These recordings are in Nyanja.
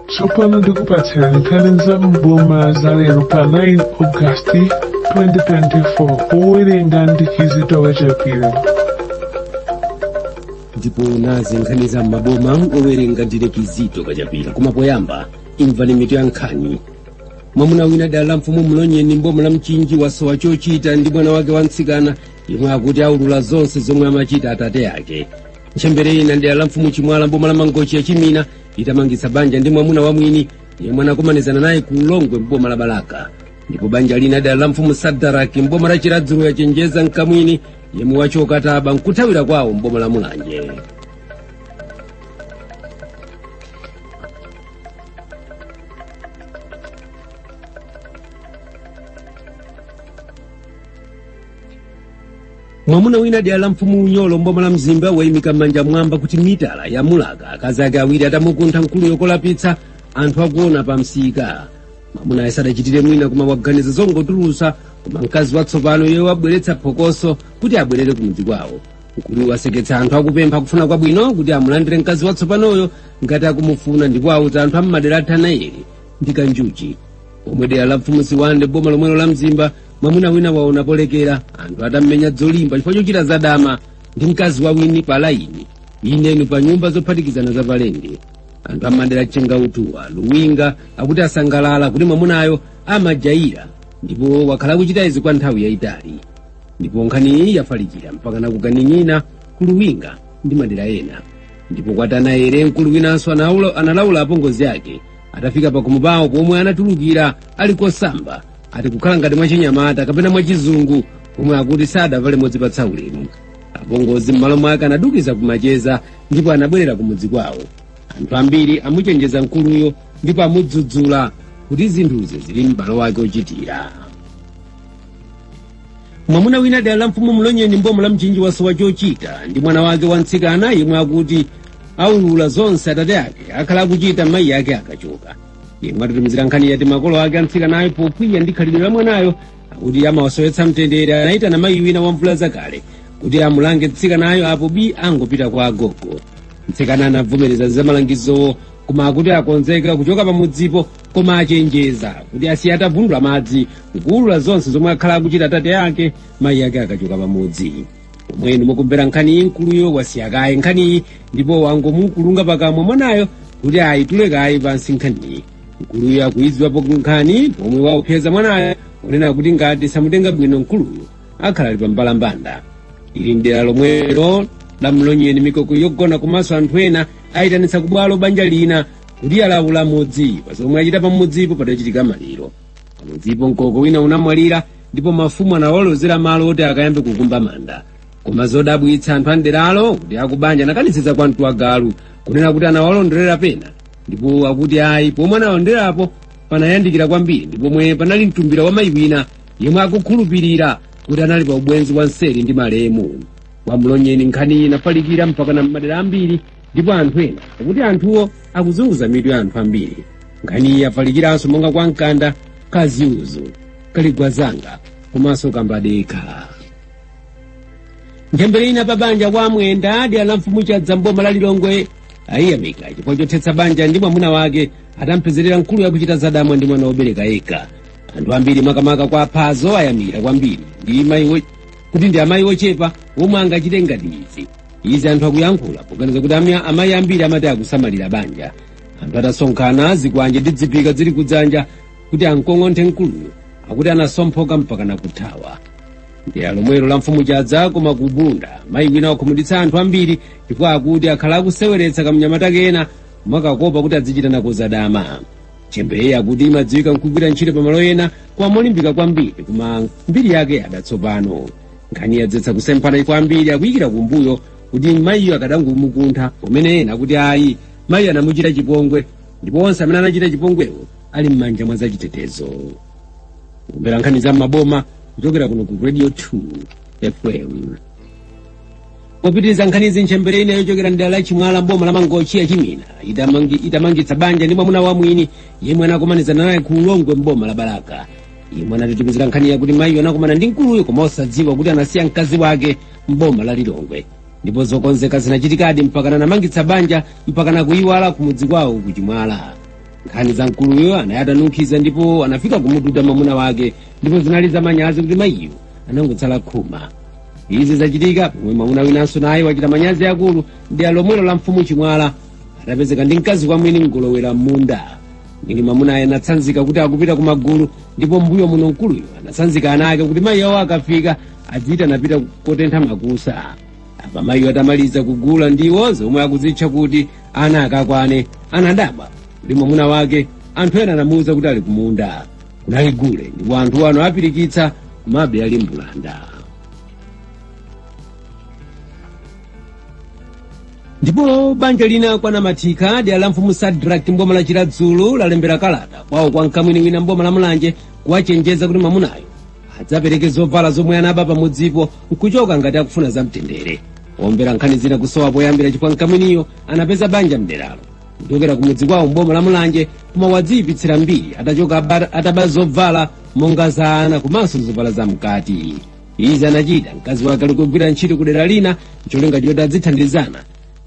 Tsopano ndikupatsirani nkhani za m'boma za lero pa 9 August 2024. Owerenga ndi Kizito Kachapira. Ndipo nazi nkhani za m'maboma, owerenga ndine Kizito Kachapira. Koma poyamba imvani mitu ya nkhani. Mwamuna wina dera la mfumu Mlonyeni mboma la Mchinji wasowa chochita ndi mwana wake wamtsikana yemwe akuti aulula zonse zomwe amachita atate ake. Ntchembere ina dera la mfumu Chimwala mboma la Mangochi yachimina itamangitsa banja ndi mwamuna wa mwini yemwe anakumanizana naye ku Ulongwe mboma la Balaka. Ndipo banja lina dera la mfumu Sadaraki mboma la Chiradzulu yachenjeza mkamwini yemwe wachoka taba nkuthawira kwawo mboma la Mulanje. Mwamuna wina dera la mfumu Unyolo mboma la Mzimba wayimika m'manja mwamba kuti mitala ya mulaka akazi ake awiri atamukuntha mkulu yokolapitsa anthu akuona pa msika. Mwamuna asadachitire mwina koma waganiza zongotulusa, koma mkazi watsopano iye wabweretsa phokoso kuti abwerere kumudzi kwawo. Mkulu waseketsa anthu akupempha kufuna kwabwino kuti amulandire mkazi watsopanoyo ngati akumufuna, ndipo auza anthu am'madera athanaeli ndi Kanjuchi. Pomwe dera la mfumu Siwande boma lomwelo la Mzimba, mwamuna wina waona polekera anthu atammenya dzolimba chifukwa chochita zadama ndi mkazi wawini pa laini inenu pa nyumba zophatikizana za palende. Anthu amadera Chengautuwa Luwinga akuti asangalala kuti mwamunayo amajayira ndipo wakhala akuchita izi kwa nthawi yayitali. Ndipo nkhaniyi yafalikira mpaka nakukaning'ina ku Luwinga ndi madera ena. Ndipo kwatanaere mkulu winanso analaula apongozi ake atafika pakhomo pawo pomwe anatulukira ali kosamba, ati kukhala ngati mwachinyamata kapena mwachizungu, pomwe akuti sadavale modzipatsa ulemu. Apongozi m'malo mwake anadukiza kumacheza ndipo anabwerera kumudzi kwawo. Anthu ambiri amuchenjeza mkuluyo ndipo amudzudzula kuti zinthuzi zili m'balo wake ochitira. Mwamuna wina dera la mfumu Mlonyeni mboma la Mchinji wasowa chochita ndi mwana wake wamtsikana yemwe akuti aulula zonse atate ake akhala akuchita mayi ake akachoka. Yemwe atitumizira nkhani yati makolo ake amtsikanayo pokwiya ndi khalidwe la mwanayo akuti amawasowetsa mtendere anayitana mayi wina wa mvula zakale kuti amulange mtsikanayo apo bi angopita kwa agogo. Mtsikana anavomereza za malangizowo koma akuti akonzeka kuchoka pamudzipo, koma achenjeza kuti asiye atavundula madzi nkuulula zonse zomwe akhala akuchita atate ake mayi ake akachoka pamudzi. Pomwenu mukumvera nkhaniyi, mkuluyo wasiya kaye nkhaniyi ndipo wangomukulunga pakamwa mwanayo kuti ayitule kaye pansi nkhaniyi. Mkuluyo akuidziwapo nkhani pomwe waopseza mwanayo kunena kuti ngati samutenga bwino mkuluyo akhala ali pambalambanda. Ili mdera lomwelo la Mlonyeni mikoko yogona komanso anthu ena ayitanitsa kubwalo banja lina kuti alawula mudzi pa zomwe achita pamudzipo padachitika maliro. Pamudzipo mkoko wina unamwalira ndipo mafumu anawalozera malo oti akayambe kukumba manda. Koma zodabwitsa anthu amderalo kuti akubanja anakanitsitsa kwa mtuwagalu kunena kuti anawalondolera pena, ndipo akuti ayi, pomwe analondolerapo panayandikira kwambiri ndipo pomwe panali mtumbira wa mayi wina yemwe akukhulupirira kuti anali pa ubwenzi wa nseri ndi malemu. Kwa Mlonyeni nkhani inafalikira mpaka na madera ambiri ndipo anthu ena akuti anthuwo akuzunguza mitu ya anthu ambiri. Nkhani yafalikiranso monga kwa Mkanda, Kaziuzu, Kaligwazanga komanso Kambadeka. Ntchembere ina pa banja kwa Mwenda dera la mfumu Chadza mboma la Lilongwe ayiyamika chifukwa chothetsa banja ndi mwamuna wake atampezerera mkulu yakuchita zadama ndi mwana wobereka yekha. Anthu ambiri makamaka kwa Phazo ayamikira kwambiri ndi mayi kuti ndi amayi ochepa omwe angachite ngati izi. Izi anthu akuyankhula poganiza kuti amayi ambiri amati akusamalira banja. Anthu atasonkhana zikwanje ndi dzipika zili kudzanja kuti ankong'onthe mkuluyo akuti anasomphoka mpaka nakuthawa. Dera lomwelo la mfumu Chadza koma kubunda mayi wina wakhumudwitsa anthu ambiri chifukwa akuti akhala akuseweretsa kamnyamata kena mwakakopa kuti azichita nako zadama. Ntchembereyi akuti imadziwika nkugwira ntchito pamalo ena koma molimbika kwambiri, koma mbiri yake adatsopano. Nkhani yadzetsa kusemphana chifukwa ambiri akuyikira kumbuyo kuti mayiyo akadangomukuntha, pamene ena akuti ayi, mayi anamuchita chipongwe ndipo onse amene anachita chipongwewo ali m'manja mwa zachitetezo. Kumvera nkhani za m'maboma kuchokera kuno ku Radio 2 FM. Popitiriza nkhanizi, ntchembere ina yochokera mdera la Chimwala mboma la Mangochi ya Chimina itamangitsa banja ndi mwamuna wa mwini yemwe anakumanizana naye ku Ulongwe mboma la Balaka. Yemwe anatitumizira nkhani yakuti mayiyo anakumana ndi mkuluyo koma osadziwa kuti anasiya mkazi wake mboma la Lilongwe, ndipo zokonzeka zinachitikadi mpaka anamangitsa banja mpaka nakuyiwala kumudzi kwawo ku Chimwala. Nkhani za mkuluyo anayatanunkhiza ndipo anafika kumududa mwamuna wake, ndipo zinali zamanyazi kuti mayiyo anangotsala khuma. Izi zachitika pomwe mwamuna winanso naye wachita manyazi akulu ndi alomwelo la mfumu Chimwala atapezeka ndi mkazi kwa mwini mgolowera m'munda. Mwini mwamuna anatsanzika kuti akupita kumagulu, ndipo mbuyo muno mkuluyo anatsanzika ana ake kuti mayi awo akafika adziti anapita kotentha makusa. Apa mayiyo atamaliza kugula ndiwo zomwe akuzitcha kuti ana akakwane, anadabwa kuti mwamuna wake anthu ena anamuwuza kuti ali kumunda. Kunali gule ndipo anthu ano apirikitsa komabe ali mbulanda. Ndipo banja lina kwa Namathika, dera la mfumu Sadrak mboma la Chiradzulu, lalembera kalata kwawo kwa mkamwini wina mboma la Mulanje kuwachenjeza kuti mwamunayo adzapereke zovala zomwe anaba pamudzipo nkuchoka ngati akufuna zamtendere. Omvera, nkhani zina kusowa poyambira chifukwa mkamwiniyo anapeza banja mderalo kuchokera kumudzi kwawo mboma la Mulanje, koma wadziyipitsira mbiri atachoka ataba zovala monga za ana komanso zovala za mkati. Izi anachita mkazi wake ali kugwira ntchito ku dera lina ncholinga choti adzithandizana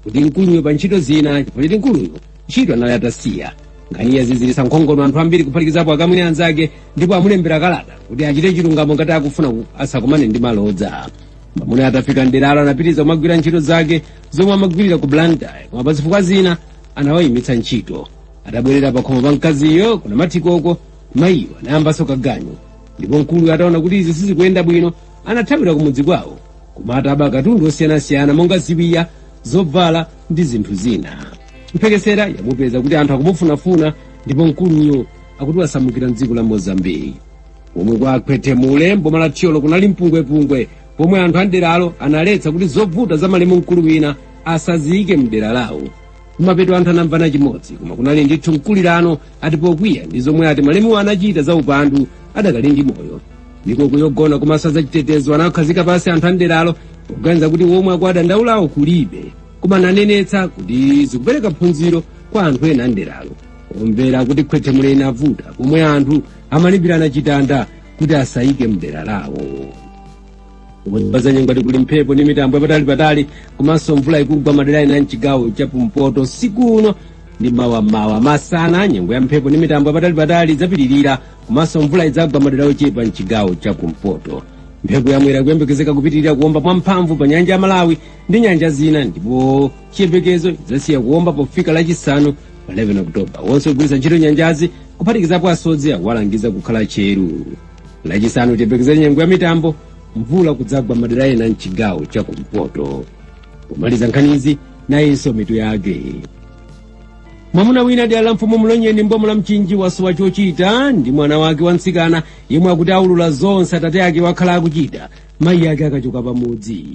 kuti mkuluyo pa ntchito zina, chifukwa choti mkuluyo ntchito anali atasiya. Nkhani yaziziritsa nkhongono anthu ambiri kuphatikizapo akamwini anzake, ndipo amulembera kalata kuti achite chilungamo ngati akufuna asakumane ndi malodza. Mwamuna atafika mderalo anapitiriza kumagwira ntchito zake zomwe amagwirira ku Blantyre, koma pa zifukwa zina anawayimitsa ntchito. Atabwerera pakhomo pa mkaziyo kuna mathikoko, mayiyo anayambanso kaganyu, ndipo mkuluyo ataona kuti izi sizikuyenda bwino anathawira kumudzi kwawo, koma ataba katundu osiyanasiyana monga ziwiya, zovala ndi zinthu zina. Mphekesera yamupeza kuti anthu akumufunafuna, ndipo mkuluyo akuti wasamukira mdziko la Mozambique. Pomwe kwa Khwethemule mboma la Thyolo kunali mpungwepungwe pomwe anthu a mderalo analetsa kuti zovuta za malemu mkulu wina asaziyike mdera lawo. Kumapeto anthu anamvana chimodzi, koma kunali ndithu mkulirano ati pokwiya ndi zomwe ati malemuwo anachita za upandu adakali ndi moyo. Mikoko yogona komanso zachitetezo anakhazika pansi anthu a mderalo poganiza kuti womwe akuwadandaulawo kulibe, koma ananenetsa kuti zikupereka phunziro kwa anthu ena a mderalo. Omvera, kuti Khwethemule inavuta pomwe anthu amalimbirana chitanda kuti asayike mdera lawo. Za nyengo, kuli mphepo ndi mitambo yapatali-patali komanso mvula ikugwa madera ena mchigawo chakumpoto siku uno ndi mawamawa. Masana nyengo ya mphepo ndi mitambo yapatali-patali idzapitirira komanso mvula idzagwa madera ochepa mchigawo chakumpoto. Mphepo yamwera kuyembekezeka kupitirira kuwomba mwamphamvu pa nyanja ya Malawi ndi nyanja zina, ndipo chiyembekezo idzasiya kuwomba pofika Lachisanu pa 11 Oktoba. Wonse ogwiritsa ntchito nyanjazi kuphatikizapo asodzi akuwalangiza kukhala tcheru. Lachisanu tiyembekezere nyengo ya mitambo, mvula kudzagwa madera ena mchigawo chakumpoto. Pomaliza nkhanizi, nayinso mitu yake. Mwamuna wina dera la mfumu Mlonyeni mboma la Mchinji wasowa chochita ndi mwana wake wamtsikana yemwe akuti aulula zonse atate ake wakhala akuchita mayi ake akachoka pamudzi.